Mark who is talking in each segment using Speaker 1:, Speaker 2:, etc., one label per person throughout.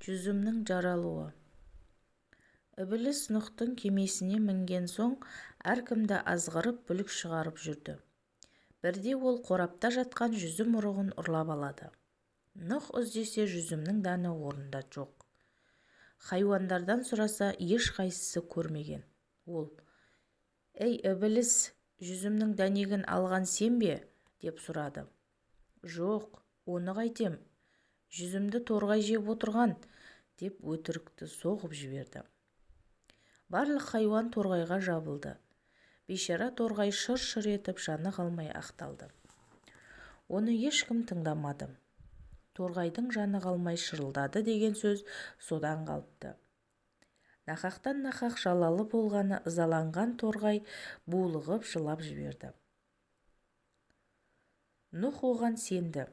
Speaker 1: Жүзімнің жаралуы. Ібіліс Нұхтың кемесіне мінген соң әркімді азғырып, бүлік шығарып жүрді. Бірде ол қорапта жатқан жүзім ұрығын ұрлап алады. Нұх іздесе, жүзімнің дәні орнында жоқ. Хайуандардан сұраса, ешқайсысы көрмеген. Ол: «Ей, ібіліс, жүзімнің дәнегін алған сен бе?» – деп сұрады. «Жоқ, оны қайтем, жүзімді торғай жеп отырған», – деп өтірікті соғып жіберді. Барлық хайуан торғайға жабылды. Бейшара торғай шыр-шыр етіп, жаны қалмай ақталды. Оны ешкім тыңдамады. Торғайдың жаны қалмай шырылдады деген сөз содан қалыпты. Нақақтан нақақ жалалы болғаны ызаланған торғай булығып жылап жіберді. Нұх оған сенді.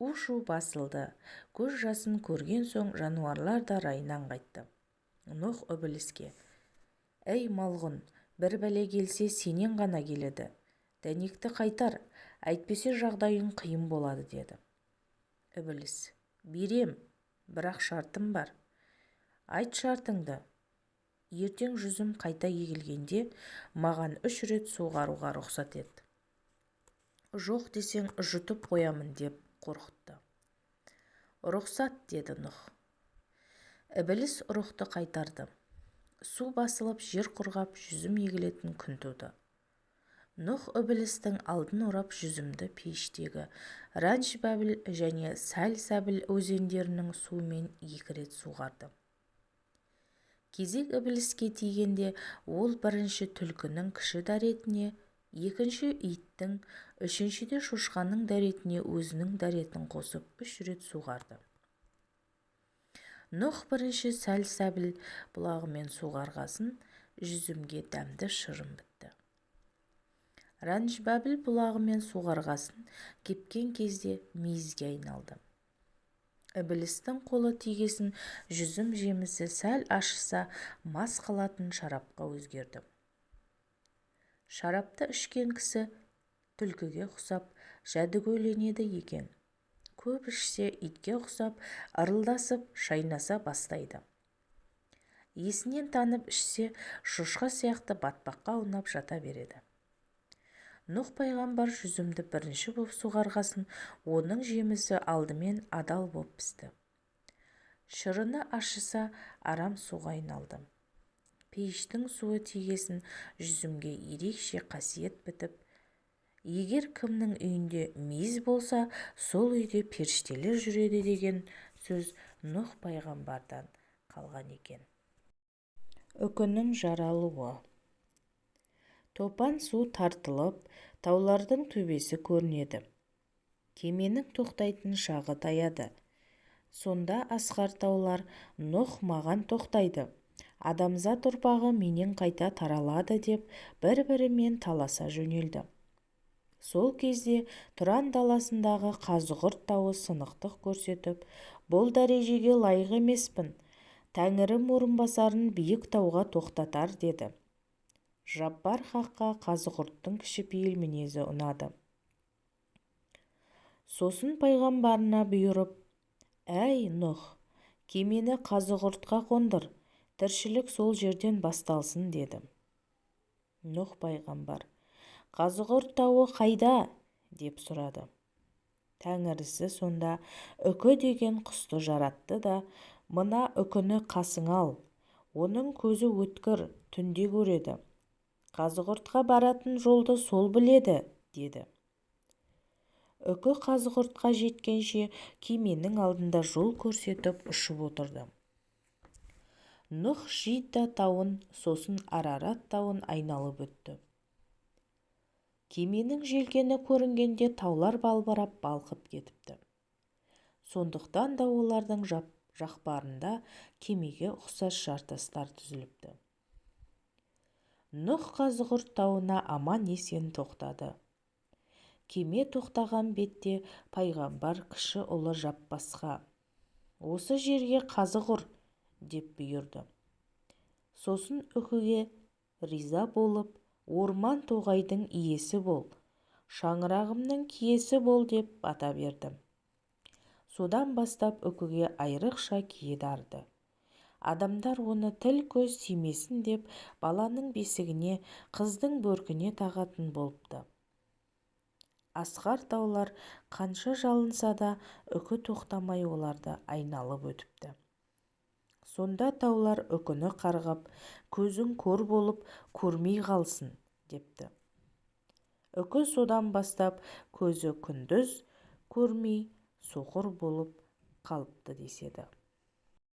Speaker 1: У-шу басылды. Көз жасын көрген соң жануарлар да райынан қайтты. Нұх ібіліске: «Әй, малғұн, бір бәле келсе, сенен ғана келеді. Дәнекті қайтар, әйтпесе жағдайың қиын болады», – деді. Ібіліс: «Берем, бірақ шартым бар». «Айт шартыңды». «Ертең жүзім қайта егілгенде маған үш рет суғаруға рұқсат ет. Жоқ десең, жұтып қоямын», – деп қорқытты. «Рұқсат», – деді Нұх. Ібіліс ұрықты қайтарды. Су басылып, жер құрғап, жүзім егілетін күн туды. Нұх ібілістің алдын орап, жүзімді пейіштегі Ранджбәбіл және Сәл-Сәбіл өзендерінің суымен екі рет суғарды. Кезек ібіліске тигенде, ол бірінші түлкінің кіші дәретіне, екінші иттің, үшіншіде шошқаның дәретіне өзінің дәретін қосып үш рет суғарды. Нұх бірінші Сәл-Сәбіл бұлағымен суғарғасын, жүзімге дәмді шырын бітті. Ранджбәбіл бұлағымен суғарғасын, кепкен кезде мейізге айналды. Ібілістің қолы тигесін, жүзім жемісі сәл ашыса, мас қылатын шарапқа өзгерді. Шарапты ішкен кісі түлкіге ұқсап жәдігөйленеді екен. Көп ішсе, итке ұқсап ырылдасып, шайнаса бастайды. Есінен танып ішсе, шошқа сияқты батпаққа аунап жата береді. Нұх пайғамбар жүзімді бірінші боп суғарғасын, оның жемісі алдымен адал боп пісті. Шырыны ашыса, арам суға айналды. Пейіштің суы тигесін, жүзімге ерекше қасиет бітіп, егер кімнің үйінде мейіз болса, сол үйде періштелер жүреді деген сөз Нұх пайғамбардан қалған екен. Үкінің жаралуы. Топан су тартылып, таулардың төбесі көрінеді. Кеменің тоқтайтын шағы таяды. Сонда асқар таулар: «Нұх маған тоқтайды, адамзат ұрпағы менен қайта таралады», – деп бір-бірімен таласа жөнелді. Сол кезде Тұран даласындағы Қазығұрт тауы сынықтық көрсетіп: «Бұл дәрежеге лайық емеспін, тәңірім орынбасарын биік тауға тоқтатар», – деді. Жаббар хаққа Қазығұрттың кішіпейіл мінезі ұнады. Сосын пайғамбарына бұйырып: «Әй, Нұх, кемені Қазығұртқа қондыр, тіршілік сол жерден басталсын», – деді. Нұх пайғамбар: «Қазығұрт тауы қайда?» – деп сұрады. Тәңірісі сонда үкі деген құсты жаратты да: «Мына үкіні қасыңа ал, оның көзі өткір, түнде көреді. Қазығұртқа баратын жолды сол біледі», – деді. Үкі Қазығұртқа жеткенше кеменің алдында жол көрсетіп ұшып отырды. Нұх Жида тауын, сосын Арарат тауын айналып өтті. Кеменің желкені көрінгенде таулар балбырап, балқып кетіпті. Сондықтан да олардың жақпарында кемеге ұқсас жартастар түзіліпті. Нұх Қазығұрт тауына аман-есен тоқтады. Кеме тоқтаған бетте пайғамбар кіші ұлы Жаппасқа: «Осы жерге қазық ұр», – деп бұйырды. Сосын үкіге риза болып: «Орман-тоғайдың иесі бол, шаңырағымның киесі бол», – деп бата берді. Содан бастап Үкіге айрықша кие дарыды. Адамдар оны тіл-көз тимесін деп баланың бесігіне, қыздың бөркіне тағатын болыпты. Асқар таулар қанша жалынса да, Үкі тоқтамай оларды айналып өтіпті. Сонда таулар Үкіні қарғап, көзің көр болып, көрмей қалсын, депті. Үкі содан бастап көзі күндіз көрмей, соқыр болып қалыпты деседі.